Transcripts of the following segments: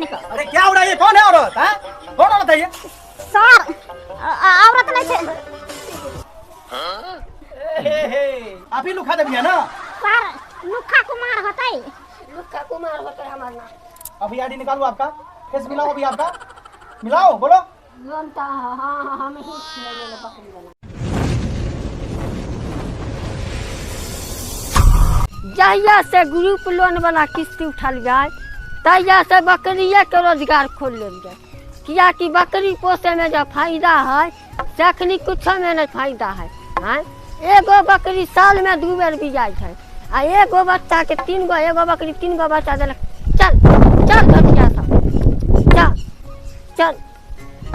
निकल। अरे क्या हो रहा है ये कौन है औरत हाँ कौन औरत है ये सर औरत नहीं छै। हे, हे, आप ही लुखा देवी है ना? सर लुखा कुमार होतै। लुखा कुमार होतै हमर नाम। अभी आईडी निकालो आपका, फेस मिलाओ अभी आपका, मिलाओ बोलो। लोन तऽ हाँ हम ही छियै बकरी वाला। जहिया से ग्रुप लोन वाला किस्ती उठल जाय तहिया से बकरिए के रोजगार खोल लेल जाय, कियाकि बकरी पोसे में जो फायदा है से अखनी कुछो में नहीं फायदा है। आँय एगो बकरी साल में 2 बेर बियाइ छै आ एगो बच्चा के 3 गो, एगो बकरी 3 गो बच्चा देलक। चल चल धनिया सब चल चल,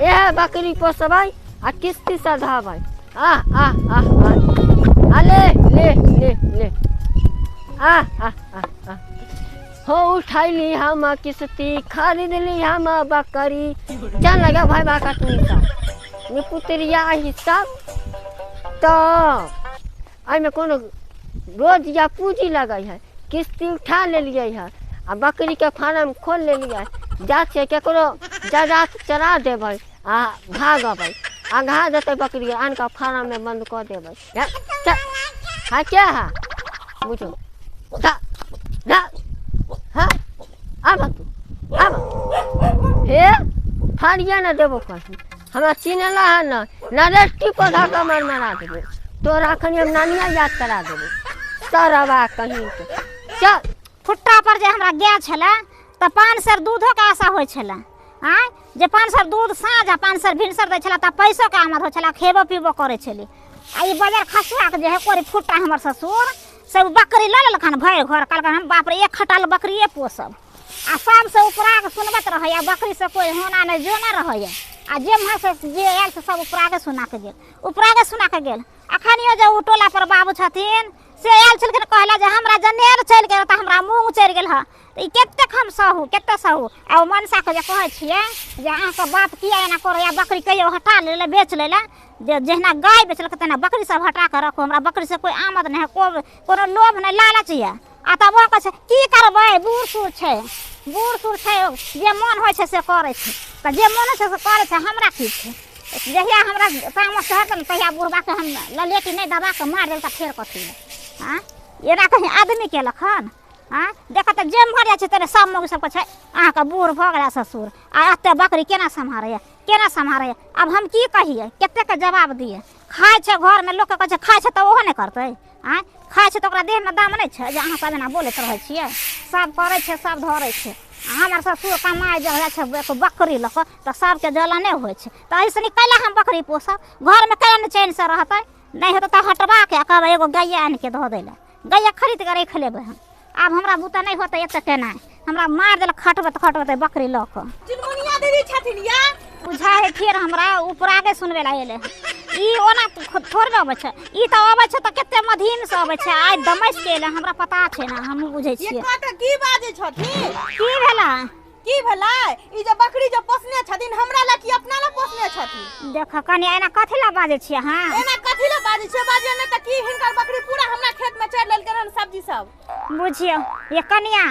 इएह बकरी पोसबै आ किस्ती सधाबै। आह आह आह आह आ ले ले ले ले आह आह आह आह हो उठैली हम किस्ती, खरीदली हम बकरी। चल लगा भाई बाका तू सब निपुतरिया ही सब तऽ एहिमे कोनो रोज या पूँजी लगै है। किस्ती उठा लेलियै है आ बकरीके फार्म खोल लेलियै, जा छियै केकरो जायदाद चरा देबै आ भागबै, आगाँ जेतै बकरी आनि कऽ फार्ममे बन्द कऽ देबै। चल हाँ क्या है बुझो जा जा हाँ आब तू आब हे फाड़िए ने देबो कहीं, हमरा चिन्हला है न नरेटी पौधा कऽ मर मरा देबो तोरा, अखन हम नानिया याद करा देबो सरवा कहीं के। चल खुट्टा पर जे हमरा गाय छलै तऽ 5 सेर दूधोके आशा होइ छलै। आँय जे 5 सेर दूध साँझ आ 5 सेर भिनसर दै छलै तऽ पैसोके आमद होइ छलै, खेबो पीबो करै छली। आ ई बजार खसुआके जे है कोरी फुट्टा हमर ससुर से बकरी लऽ लेलखन भरि घर, कहलकन हम बाप रे एक खटाल बकरिए पोसब। आ सबसँ उपराके सुनबैत रहैए, बकरीसँ कोइ होना नहि जोना रहैए। आ जे एम्हरसँ जे आयल से सब उपराके सुनाके गेल, उपराके सुनाके गेल। अखनियो जे ओ टोला पर बाबू छथिन से आयल छलखिन, कहला जे हमरा जनेर चलि गेल तऽ हमरा मूँग चढ़ि गेल हँ, तऽ ई कतेक हम सहू कतेक सहू। आ ओ मनसाके जे कहै छियै जे अहाँके बाप किया एना करैए, बकरी कहियो हटा लेलै बेच लेलै, जे जहिना गाय बेचलकै तहिना बकरी सब हटा कऽ रखू, हमरा बकरीसँ कोइ आमद नहि है, कोनो लोभ नहि लालच यऽ। आ तब ओ कहै छै की करबै, बूढ़ सूढ़ छै, बूढ़ सूढ़ छै, जे मन होइ छै से करै छै, तऽ जे मन होइ छै से करै छै, हमरा की छै। जहिया हमरा तामस चढ़तै ने तहिया बुढ़बाके हम ललेटी नहि दबा कऽ मारि देल तऽ फेर कथी लए। आँय एना कहीं आदमी केलक हन? आँय देखऽ तऽ जेम्हर जाइ छै तेने सब मौगी सबके छै अहाँके बूढ़ भऽ गेला ससुर आ एते बकरी केना सम्हारैया केना सम्हारैया। आब हम की कहियै, कतेकके जवाब दियै। खाइ छै घरमे लोकके कहै छै खाइ छै तऽ ओहो नहि करतै। आँय खाइ छै तऽ ओकरा देहमे दम नहि छै जे अहाँ सब एना बोलैत रहै छियै। सब करै छै सब धरै छै। आ हमर ससुर कमाइ जे जाइ छै एगो बकरी लऽ कऽ तऽ सबके जलने होइ छै, तऽ एहिसँ नीक कैला हम बकरी पोसब, घरमे कैला नहि चैनसँ रहतै। नहि हेतै तऽ हटबाके आ कहबै एगो गैया आनिके धऽ दै लए, गैया खरीद कऽ राखि लेबै हम। आब हमरा बुते नहि होतै एते केनाइ, हमरा मारि देलक खटबैत खटबैत बकरी लऽ कऽ। चुनमुनिया दीदी छथिन या बुझा है फेर हमरा उपरागे सुनबै लए एलै। ई ओना थोड़े अबै छै, ई तऽ अबै छै तऽ कते मधीम से अबै छै, आइ दमसि के एलै, हमरा पता छै ने, हमहूँ बुझै छियै। कतऽ की बाजै छथिन? की भेलै? की भेलै? ई जे बकरी जे पोसने छथिन हमरा लए कि अपना लए पोसने छथिन? देख कनि एना कथी लए बाजै छियै अहाँ? एना कथी लए बाजै छियै? बाजै नहि तऽ की, हिनकर बकरी पूरा हमरा खेत में चढ़ लेलकै हन सब्जी सब। बुझियौ ये कनिया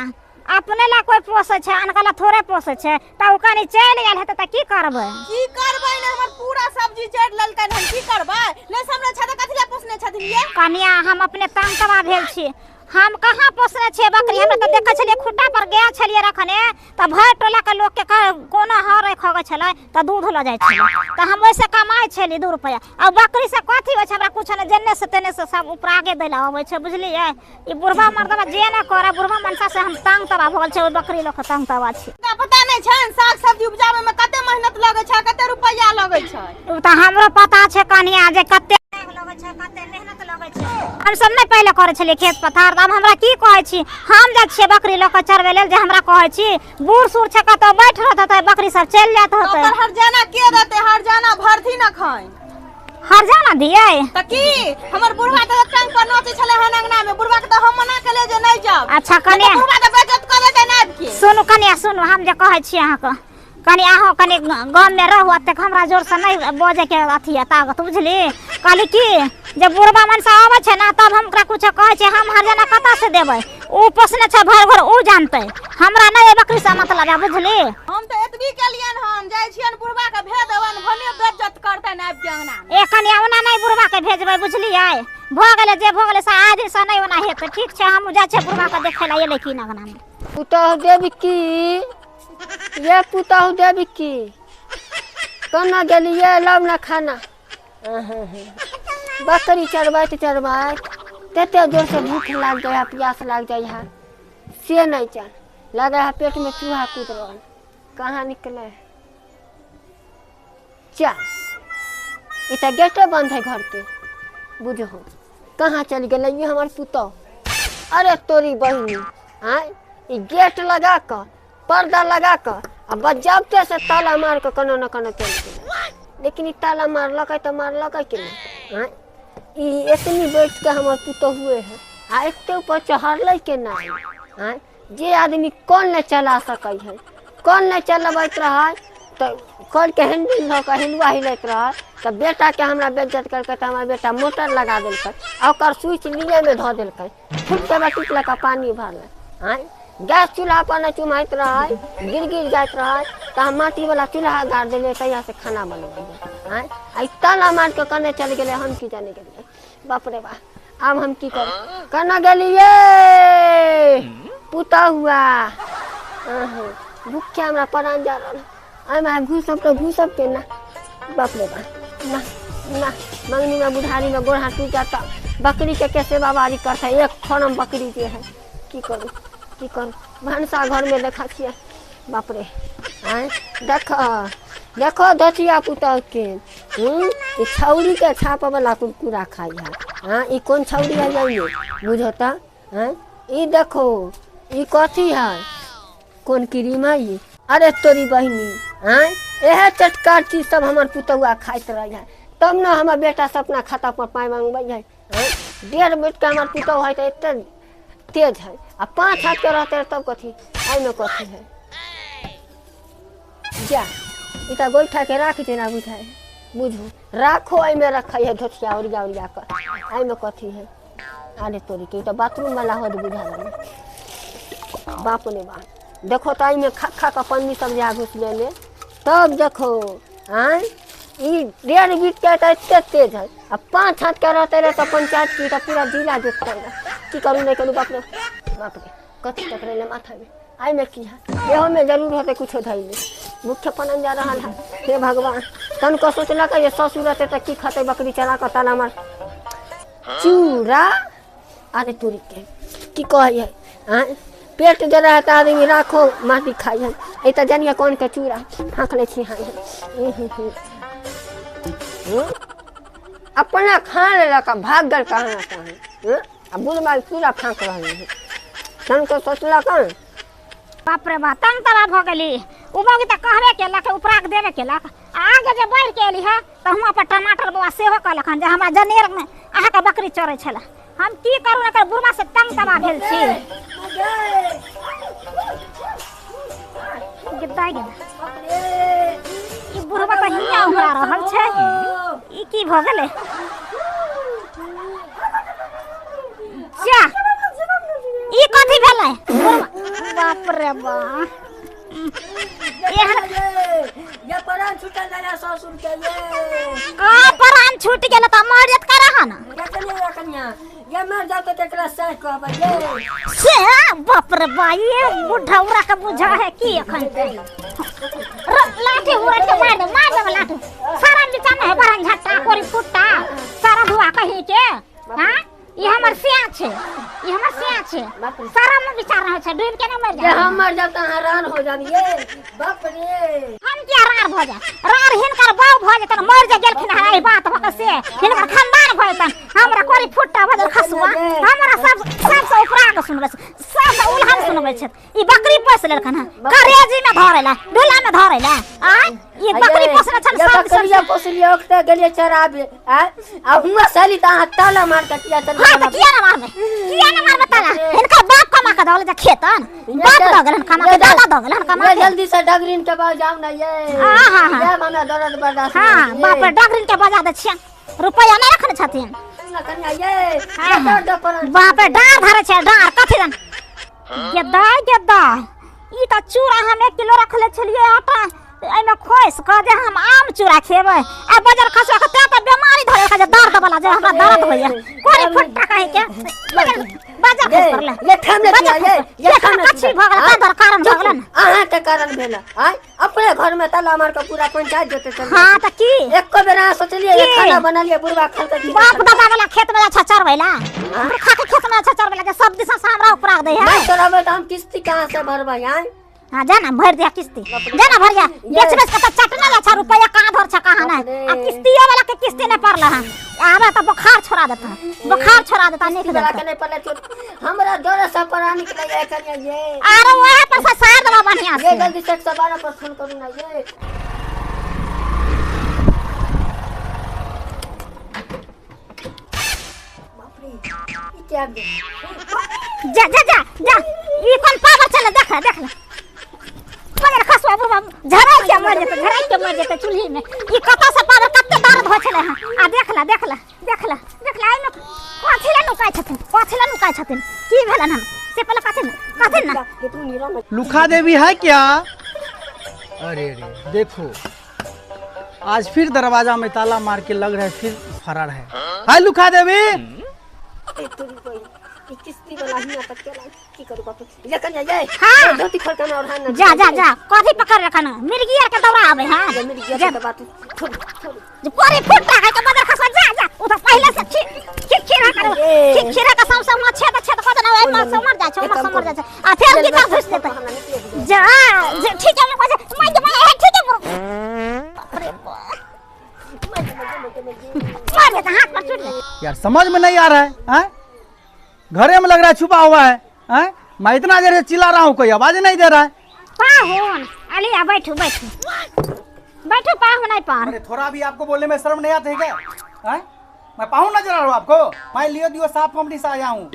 अपने ला कोई पोसै छै, अनका ला थोड़े पोसै छै, तऽ ओ कनि चलि गेल हेतै तऽ की करबै? की करबै ने, हमर पूरा सब्जी चढ़ लेलकै हन, की करबै? नहि समझै छै तऽ कथी लए पोसने छथिन ये? कनिया हम अपने तंग तबाह भेल छी, हम कहाँ पोसने छियै बकरी? हमरा तऽ देखै छलियै खुट्टा पर गाय छलियै रखने, तऽ भरि टोला के लोक के कोनो हर खगै छलै तऽ दूध लऽ जाइ छलै, तऽ हम ओहिसँ कमाइ छलियै 2 रुपैआ। आ बकरी से कथी होइ छै हमरा कुछ नहि, जेने से तेने से सब उपरागे दै लए अबै छै, बुझलियै? ई बुढ़बा मर्दबा जे ने करे, बुढ़बा मनसा से हम तंग तबाह भऽ गेल छै, ओहि बकरी लऽ कऽ तंग तबाह छी। हुनका पता नहि छनि साग सब्जी उपजाबै में कते मेहनत लगै छै, कते रुपैआ लगै छै। ओ तऽ हमरो पता छै कनिया जे कते लगै छै, कते मेहनत लगै छै। हम सब नहि पहिले करै छलियै खेत पथार, तऽ आब हमरा की कहै छी? हम जाइ छियै बकरी लऽ कऽ चरबै लेल, जे हमरा कहै छी बूढ़ सूढ़ छै कतौ बैठ रहत होतै, बकरी सब चलि जायत होतै। ओकर हरजाना के देतै? हरजाना भरथिन अखन। हरजाना दियै? तऽ की हमर बुढ़वा तऽ टांग पर नाचै छलै हन अंगना में, बुढ़वा के तऽ हम मना केलियै जे नहि जाउ। अच्छा कनिया, बुढ़वा तऽ बेइज्जत कऽ देतै ने आबि के। सुनू कनिया सुनू, हम जे कहै छी अहाँके, कनि अहूँ कनि गाममे रहू, एतेक हमरा जोरसँ नहि बजैके अथी यऽ ताकत, बुझली? कहली की जे बुढ़बा मनसा अबै छै ने तब हम ओकरा कुछो कहै छियै, हम हरजाना कतऽसँ देबै? ओ पोसने छै भरि घर, ओ जानतै, हमरा नहि एहि बकरीसँ मतलब यऽ, बुझली? गेलियन हन, जाइ छियन बुढ़बा के भेज देबन, भने बेज्जत करतनि आबि के अंगना मे। ए कनिया, ओना नहि बुढ़बा के भेजबै, बुझलियै? भऽ गेलै जे भऽ गेलै से, आइ दिनसँ नहि ओना हेतै। ठीक छै, हमहूँ जाइ छियै बुढ़बा के देखै लए, एलै की अंगना मे। पुतहु देवी की ये, पुतहु देवी की, केना गेलियै? लाउ ने खाना। बकरी चरबैत चरबैत तते जोरसँ भूख लागि जाइ है, प्यास लागि जाइ है, से नहि चल लगै है, पेटमे चूहा कूद रहल, कहाँ निकलै है। चा, ई तऽ गेटे बंद है घरके, बुझहो कहाँ चलि गेलै ई हमर पुतहु। अरे तोरी बहिनी, आँय, ई गेट लगा कऽ, पर्दा लगा कऽ आ बजाबते से ताला मार कऽ कोनो ने कोनो चलि गेलै। लेकिन ई ताला मारलकै तऽ मारलकै कि नहि? आँय, ई एतनी बैठ कऽ हमर पुतहुए है आ एते ऊपर चढ़लै केना? आँय, जे आदमी कल नहि चला सकै है, कल नहि चलबैत रहै तऽ कलके हैंडल धऽ कऽ हिलुआ हिलैत रहै, तऽ बेटाके हमरा बेज्जत केलकै तऽ हमर बेटा मोटर लगा देलकै आ ओकर स्विच नीचेमे धऽ देलकै, फुटके बटुक लऽ कऽ पानि भरलै। आँय, गैस चूल्हा पर नहि चुमैत रहै, गिर गिर जाइत रहै, तऽ हम माटीवला चूल्हा गाड़ि देलियै, तहियासँ खाना बनबैए। आँय, आ ई ताला मारि कऽ कने चलि गेलै, हम की जानि गेलियै। बाप रे बाप, आब हम की करू? केना गेलियै पुतहुआ? भूखे हमरा प्राण जा रहल। एहिमे घुसब तऽ घुसब केना? बाप रे बाप, ना ना, मंगनीमे बुढ़ारीमे गोड़ हाथ टूटि जायत तऽ बकरीके के सेवा बारी करतै? एक खरम बकरी जे है, की करू, की करू? भनसा घरमे देखा छियै। बाप रे, आँय, देख देखो धोतिया पुतहुके। हूँ, ई छौरीके छापवला कुरकुरा खाइ है। हाँ, ई कोन छौरी है जाइए बुझो तऽ। आँय, ई देखो, ई कथी है? कोन क्रीम है ई? अरे तोरी बहिनी, आँय, इएह चटकार चीज सब हमर पुतहुआ खाइत रहै है, तब ने हमर बेटा सब अपना खाता पर पाइ मंगबै है। आँय, 1.5 मीट के हमर पुतहु है तऽ एते तेज है, आ 5 हाथ के रहते तब कथी? एहिमे कथी है? जा, ई तऽ गोइठा के राख जेना बुझाइ है। बुझू राखो, एहिमे रखै है धोतिया ओरिया ओरिया कऽ। एहिमे कथी है? अरे तोरी के, ई तऽ बाथरूम वाला हद बुझा रहल। बाप रे बाप, देखो तऽ एहिमे खा खा कऽ पन्नी सब जा घुस लेने। तब देखो, आँय, ई 1.5 बीत के तऽ एते तेज है, आ 5 हाथ के रहते रहे तऽ पंचायत की तऽ पूरा जिला जोतते रहे। की करू, नहि करू? बाप रे बाप रे, कथी टकरेले माथामे? एहिमे की है? एहोमे जरूर होतै कुछो धैले। मुख्य पनन जा रहल है। हे भगवान, तनिको सोचलक जे ससुर रहतै तऽ की खतै? बकरी चला कऽ ताला मार चूड़ा। अरे तोरी के, की कहै है? आँय, पेट जे रहै तऽ आदमी राखो माटी खाइ है। एहि तऽ जानिए कोन के चूड़ा फाँक लै छी। हाँ, अपना खा लेलक आ भाग गेल कहाँ कहाँ, आ बुढ़बा चूड़ा फाँक रहल है। तनिको सोचलक हन? बाप रे बाप, तंग तबाह भऽ गेली। ओ मौगी तऽ कहबे केलक, उपराग देबे केलक, आ आगे जे बढ़ि के एली है तऽ हुआँ पर टमाटर बौआ सेहो कहलक हन जे हमरा जनेरमे अहाँके बकरी चरै छलै। हम की करू एकर बुढ़वा से, तंग तबाह भेल छी। गिद्दा गेल ई बुढ़वा तऽ हियाँ उमरा रहल छै। ई की भऽ गेलै? जा, ई कथी भेलै बुढ़वा? बाप रे बाप, एहन ये प्राण छूटल दादा ससुर के ये। का प्राण छूट गेल तऽ मर जेत का रहा ना? ये कनिया, ये कनिया, ये मर जाओ तो तेकरा से कहबै ये। से बाप रे बा, ये बुढ़ा उड़ा के बुझा है की एखन लाठी उड़ा के मार दे, मार दे लाठी। सारा नीचा में है बरन झट्टा कोरी फुट्टा सारा धुआ कहीं के। हाँ, ई हमर सिया छै, ई हमर सिया छै। सारा में विचार रहै छै, डूब के न मर ये जाए। हम मर जाओ तो हैरान हो जाब ये। बाप रे, हम किया रार भऽ जाए? रार हिनकर बाउ भऽ जेतन, मर जे गेलखिन हँ एहि बात भऽ कऽ से हिनकर खानदान भऽ जेतन। हमरा कोरी फुट्टा भऽ गेल खसुआ, हमरा सब सबसँ उपराग सुनबै छै, सबसँ उलहन सुनबै छै। ई बकरी पोस लेलखन हँ, करेजी में धरै ला, डोला में धरै ला। आँय, ई बकरी पोसने छल ये सब। बकरिया पोसलिए, ओकरा गेलिए चराबे आ आ हुआ साली त अहाँ ताला मार के किया चल? हाँ, तऽ किया ना मारबै, किया ना मारबै ताला? हिनकर बाप कमा के दऽ गेल खेतन, बाप दऽ गेलन कमा के, दादा दऽ गेलन कमा ये के। जल्दी से डगरीन के पास जाओ ना ये। हाँ, हाँ, हाँ। ये हमरा दर्द बर्दाश्त हाँ, नहीं बाप रे, डगरिन के बजा दै छियन, रुपैआ नहि रखने छथिन। ना कन्या ये। हाँ, ये हाँ। दर्द पर बाप रे, डाँर धरै छै डाँर, कथी दन गेदा गेदा। ई तऽ चूड़ा हम 1 किलो रखले छलियै आटा, एहिमे खोसि कऽ जे हम आम चूड़ा खेबै आ बजर खसुआ के तें तऽ बेमारी धरल के जे दर्द वाला जे हमरा दर्द होइया कोरी फुट्टा कहि के बजर खसि पड़लै। ये थाम ले ये ये थाम ले कछि भऽ गेल का कारण भऽ गेल अहाँ के कारण भेल आय अपने घर में ताला मार के पूरा पंचायत जोते चल। हां त की एको बेर अहाँ सोचलिए ये खाना बनलिए बुढ़वा खा के बाप दादा वाला खेत में अच्छा चरबैला खा के खेत में अच्छा चरबैला जे सब दिशा से हमरा ऊपर दे है नहीं चरबै त हम किस्ती कहां से भरबै आय। हां जा ना भर दिया किस्ती जा ना भर जा बेच बेच के त चटना अच्छा रुपया कहां धर छ कहां नहीं आ किस्तीयो वाला के किस्ती नहीं पड़ला हां आबे त बुखार छोड़ा देता बुखार छोड़ा देता निक वाला के नहीं पड़ला हमरा डर से परा निकले ये कन्या ये अरे वहां पर से सार दवा बढ़िया से ये जल्दी से 112 पर फोन करू ना ये। बाप रे ई क्या जा जा जा जा ई कोन पावर चले देख देख मगर खसुआ बुढ़वा झराई के मर जेतै झराई के मर जेतै चूल्ही में ई कतऽ से पावर कते दर्द होइ छलै हँ आ देख ला देख ला देख ला देख ला एहिमे कथी लए नुकाइ छथिन कथी लए नुकाइ छथिन की भेलन हन से पहिले कथिन कथिन ना। लुखा देवी है क्या? अरे अरे देखो आज फिर दरवाजा में ताला मार के लग रहा है फिर फरार है। हाय लुखा देवी किस्ती वाला ही तक चला की करू बाप ये कन्या ये हां धोती खोल के और हां जा जा जा कथी पकड़ रखन मिर्गी आर के दौरा आवे हां मिर्गी के बात छोड़ छोड़ जे कोरी फुट रखा के बदर खसवा जा जा उ त पहले से खीरा कर खीरा के सब सब छेद छेद क देना ओइ में से मर जा छै ओइ में मर जा छै आ फेर गिटा घुस देतै जा ठीक है मैं माय के माय ठीक है बाप रे मार देता हाथ पर छूट ले। यार समझ में नहीं आ रहा है हैं घरे में लग रहा है छुपा हुआ है हैं मैं इतना देर से चिल्ला रहा हूँ कोई आवाज नहीं दे रहा है। पाहुन अली आ बैठू बैठू बैठू पाहुन नहीं पार। अरे थोड़ा भी आपको बोलने में शर्म नहीं आती है क्या हैं? मैं पाहुन नजर आ रहा हूँ आपको? मैं लियो दियो साफ कंपनी से आया हूँ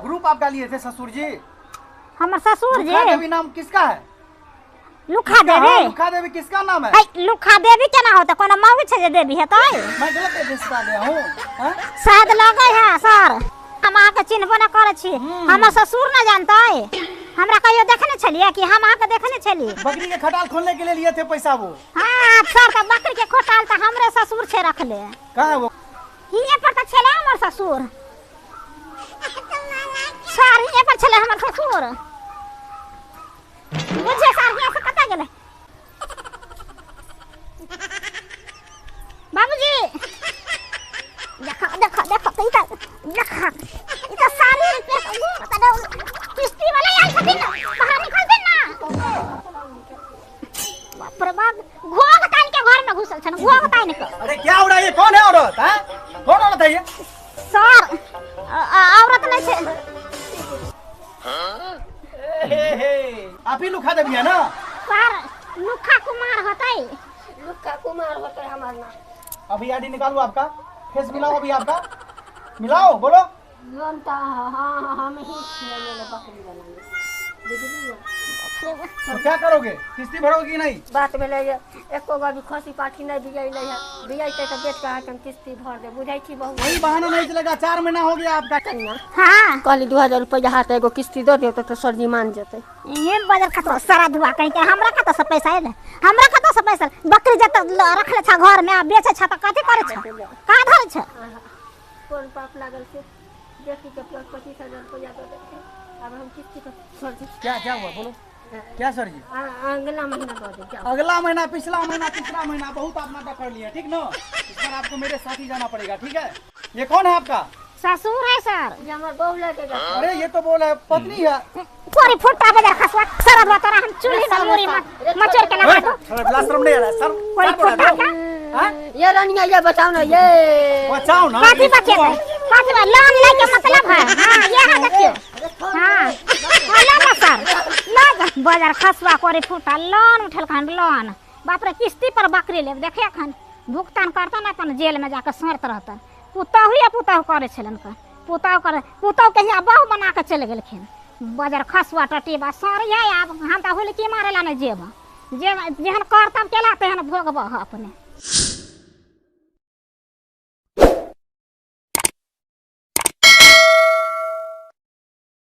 ग्रुप आपका लिए थे ससुर जी। हमार ससुर जी लुखा देवी नाम किसका है? लुखा देवी। लुखा देवी किसका नाम है? लुखा देवी केना होते कोनो मऊ छै जे देवी हेतै? मैं गलत एड्रेस पर गया हूँ शायद लगे है सर हम अहाँ के चिन्हबो न करै छी हमर ससुर न जानतै हमरा कहियो देखने छलियै कि हम अहाँ के देखने छलियै? बकरी के खटाल खोलने के लिए लिए थे पैसा वो। हां सर त बकरी के खटाल त हमरे ससुर छे रखले। कहां है वो? हिये पर त छले हमर ससुर सर हिये पर छले हमर ससुर बुझे सर हिये से कतऽ गेलै बाबूजी? देखो देखो देखो त ई त देखो ई त सारी रुपया किस्ती वाला आयल छथिन ना बाहर निकलथिन ना। बाप रे बाप घोघ तान के घर में घुसल छन घोघ तान के। अरे क्या हो रहा है ये कौन है औरत हैं कौन औरत है ये? सर औरत नहीं छे। हे हे आप ही लुखा देवी है ना? सर लुखा कुमार होतै लुखा कुमार होतै हमार नाम। अभी आईडी निकालू आपका फेस मिलाओ अभी आपका मिलाओ बोलो। लोन त हां हम ही छियै बकरी वाला बुझलियै। तो क्या करोगे किस्ती भरोगे कि नहीं? बात भेलै एको गो भी खसी पाठी नहीं बिजैलै है बिजैतै त बेच के अहाँके हम किस्ती भर देब बुझै छी बहुत। वही बहाना नहीं चलेगा 4 महीना हो गया आपका। हां कहली 2000 रुपया हाथ एगो किस्ती दऽ दियौ त सरजी मान जेतै। ये बजर खतवा सारा धुआ कहीं के हमरा कतऽ से पैसा एलै हमरा कतऽ से पैसा बकरी जत रखले छ घर में आ बेचै छ त कथी करै छ का धरै छ? कोन पाप लागल से देखी के 25,000 रुपया दऽ देतै अब हम किस्ती पर सरजी। क्या क्या हुआ बोलो क्या सर जी? अगला महीना दऽ देब। अगला महीना पिछला महीना तीसरा महीना बहुत आप नाटक कर लिए ठीक ना इस बार आपको मेरे साथ ही जाना पड़ेगा ठीक है। ये कौन है आपका? ससुर है सर। ये हमर बहू लगे। अरे ये तो बोल है पत्नी है। कोरी फुट्टा बजर खसवा सर अब तोरा हम चूल्ही में मुरी मचोर के लगा दो। शर्म नहीं आ रहा सर कोरी फुट्टा का हां ये रानिया ये बचाओ ना ये बचाओ ना कथी बचेतै कथी लोन ले के मतलब है। हां ये है देखियो हां ला ना सर ला बजर खसवा कोरी फुट्टा लोन उठल खन लोन बाप रे किस्ती पर बकरी लेब देखे अखन भुगतान करता ना अपन जेल में जाके शर्त रहतन पुतहु या पुतहु करे छलन का पुतहु करे पुतहु के हियाँ बहु बना के चलि गेलखिन बजर खसुआ टटेबा सर ये आब हम तऽ हुलकी मारे ला नहि जेब जे जेहन करतब केला तेहन भोगबह अपने।